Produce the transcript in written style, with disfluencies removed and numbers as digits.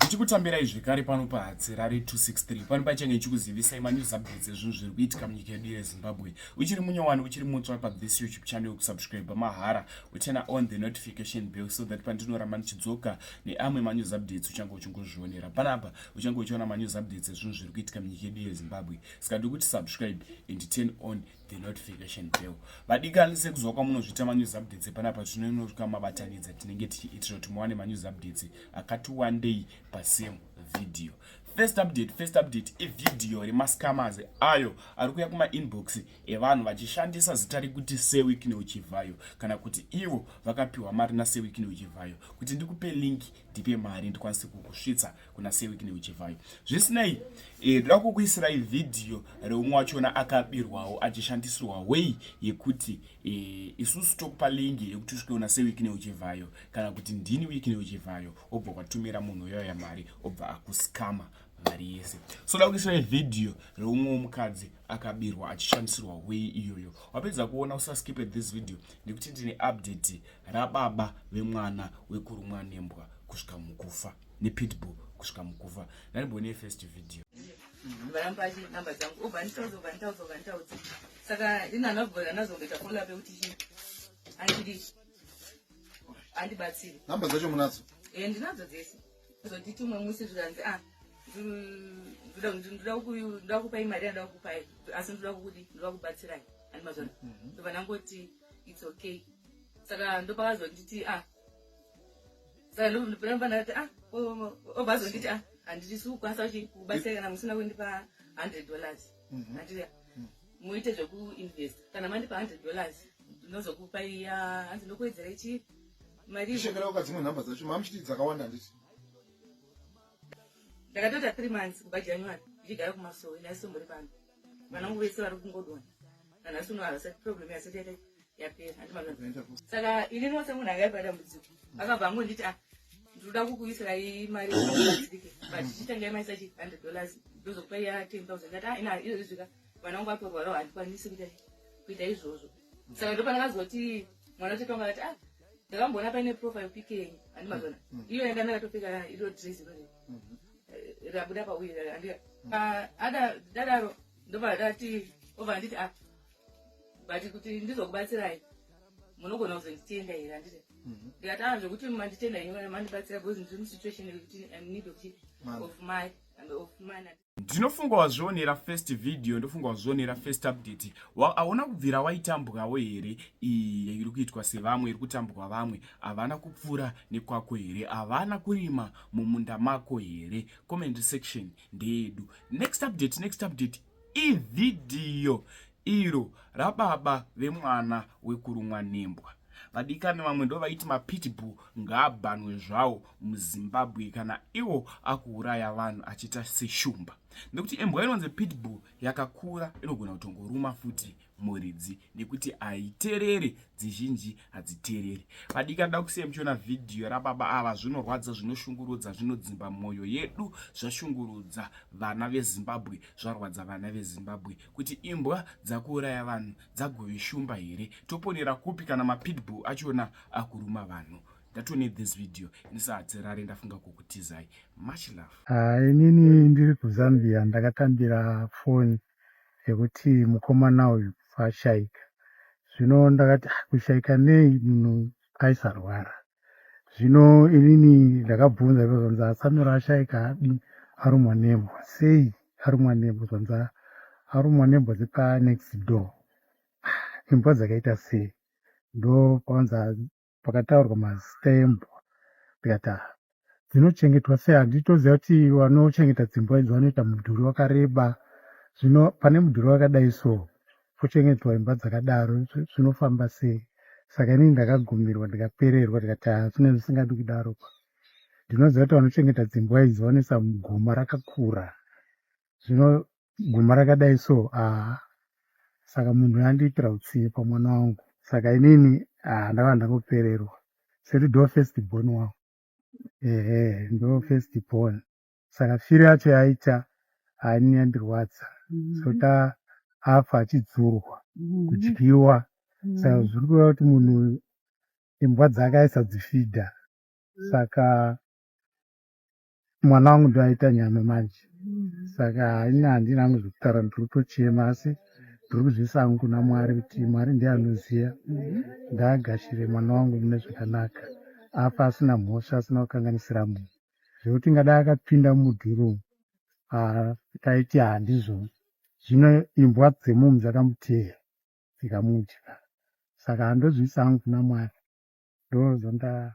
Ndichikutambirai zvekare pano paHatsirari 263 pano pachange ichikuzivisai manews updates ezvinhu zviri kuitika munyika yedu yeZimbabwe. Uchiri munyowani, uchiri mutsva pathis YouTube channel, kusubscribe mahara, uturn on the notification bell so that pandinoramba ndichidzoka neamwe manews updates uchange uchingozvionera panapa, uchange uchiona manews updates ezvinhu zviri kuitika munyika yedu yeZimbabwe. Saka ndikuti subscribe and turn on the notification bell. Vadikani, sekuziva kwamunozviita, manews updates epanapa tinonoka mabatanidza, tinenge tichiitira kuti muwane manews updates akati wandei pasame video. First update, first update ivhidhiyo remascammers ayo ari kuuya kumainbox evanhu vachishandisa zita rekuti Sir Wicknell Chivayo, kana kuti ivo vakapiwa mari naSir Wicknell Chivayo kuti ndikupe link, ndipe mari ndikwanise kukusvitsa kuna Sir Wicknell Chivayo. Zvisinei, ndoda kukuisirai vhidhiyo reumwe wachona akabirwawo achishandisirwa way yekuti isusu tokupa link yekuti usvike kuna Sir Wicknell Chivayo, kana kuti ndini Wicknell Chivayo, obva kwatumira munhu uyoya mari, obva akuscama mari yese. So da kuisirai vhidhiyo reumwe womukadzi akabirwa achishandisirwa way iyoyo. Wapedza kuona, usaskipe this video nekuti ndine update rababa vemwana wekurumwa nembwa kusvika mukufa, nepitbull kusvika mukufa. Ndanimbone first video. Varamba chi namba dzangu, obva nditaudza, obva nditaudza, obva nditaudza. Saka ini handazomboita follow up yekuti chi andidi andibatsiri. Namba dzacho munadzo? E, ndinadzo dzese. Zonditi umwe musi zvikanzi, "Ah, ndoda kupai mari yandoda kupai, asi ndoda kukudi, ndoda kubatsirai." Andimazvona, ndobva ndangoti, "It's okay." Saka ndopakazonditi, ah, saka ndobva ndati, ah, obva azonditi, "Ah, handisi kukwanisa kubatsira kana musina kundipa $100." Handiti muite zvekuinvest, kana mandipa $100 ndinozokupai ya, hanzi ndokuwedzerai chi mari. Ishekera dzimwe nhamba dzacho mamuchiti dzakawanda, handiti? Ndakatoita 3 months kubva January ndichigara kumasowe, ndaisombori pano. Vana vangu vese vari kungodonha nanhasi uno, havasati problem yasati yaita yapera, handimazvona. Saka inini semunhu anga ari padambudziko, akabva angonditi, "Ah, ndinoda kukuisirai mari batsirike, but chitangai maisa chi $100, ndozokupai ya 10,000." Ndati, "Ah, ina izvozvi zvika vana vangu vatorwarawo, handikwanisi kuita izvozvo." Saka ndopandakazoti mwana wetete akati, "Ah, ndakamboona paine profile pic yenyu." Handimazvona, iyo yanga ndakatopfeka iro dress irori rabuda pauye, andika ada dadaro. Ndobva ndati, obva nditi, "Ah, but kuti ndizokubatsirai munogona kuzonditenda here?" Handiti ndikati, "Ah, zvekuti manditenda henyu kana mandibatsira, because ndiri musituation yekuti I'm need of money of money." Ndinofunga wazvionera first video, ndofunga wazvionera first update. Hauna kubvira waitambwawo here iyi iri kuitwa sevamwe, iri kutambwa vamwe? Havana kupfuura nekwako here? Havana kurima mumunda mako here? Comment section ndeyedu. Next update, next update ivhidhiyo iro rababa vemwana wekurumwa nembwa. Vadikani, vamwe ndo vaiti mapitbull ngaabhanwe zvawo muZimbabwe kana iwo akuuraya vanhu achiita seshumba, nekuti imbwa inonzi pitbull yakakura inogona kutongoruma futi muridzi nekuti haitereri, dzizhinji hadzitereri. Vadikani, da kusiya muchiona vhidhiyo rababa ava. Zvinorwadza, zvinoshungurudza, zvinodzimba mwoyo yedu. Zvashungurudza vana veZimbabwe, zvarwadza vana veZimbabwe kuti imbwa dzakuuraya vanhu dzagove shumba here? Toponera kupi kana mapitbull achona akuruma vanhu? Ndatone this video inisahatsirare, ndafunga kukutizai. Much love. Inini ndiri kuZambia, ndakatambira foni yekuti mukomana uyu ashaika. Zvino ndakati, "Ah, kushaika nei? Munhu aisarwara." Zvino inini ndakabvunza, zvanzi aSamiro ashaika, adi arumwa nembwa. Sei arumwa nembwa? Zvanzi arumwa nembwa dzepanext door. Ah, imbwa dzakaita sei? Ndo pavanzi pakataurwa mazita embwa. Ndikati, "Ah, dzinochengetwa sei? Handitoziva kuti vanochengeta dzimbwa idzi vanoita mudhuri wakareba. Zvino pane mudhuri wakadai so pochengetwa imbwa dzakadaro, zvinofamba sei?" Saka inini ndakagumirwa, ndikapererwa, ndikati, "Ah, zvine zvisingadi kudaro." Ndinoziva kuti vanochengeta dzimbwa idzi vanoisa muguma rakakura. Zvino guma rakadai so, haa, saka munhu andiitira utsinye pamwana wangu. Saka inini, ah, ndakava ndangopererwa sekuti ndo first born wangu. Ehe, ndo first born. Saka firo yacho yaita haini yandirwadza, sekuti afa achidzurwa, kudyiwa. Saka zviri kureva kuti munhu imbwa dzake aisadzifidha. Saka Mwana wangu ndoaita nyama manje, saka ini handina hangu zvekutaura, ndiri kutochema, asi ndiri kuzviisa hangu kuna Mwari kuti Mwari ndiye anoziva. Ndaagashire mwana wangu mune zvakanaka, afa asina mhosva, asina kukanganisira munhu. Zvekuti ngadai akapinda mumudhuri umu, taiti handizvo. Zvino imbwa dzemumu dzakamuteya dzikamudya, saka handozviisa hangu kuna Mwari, ndozonda.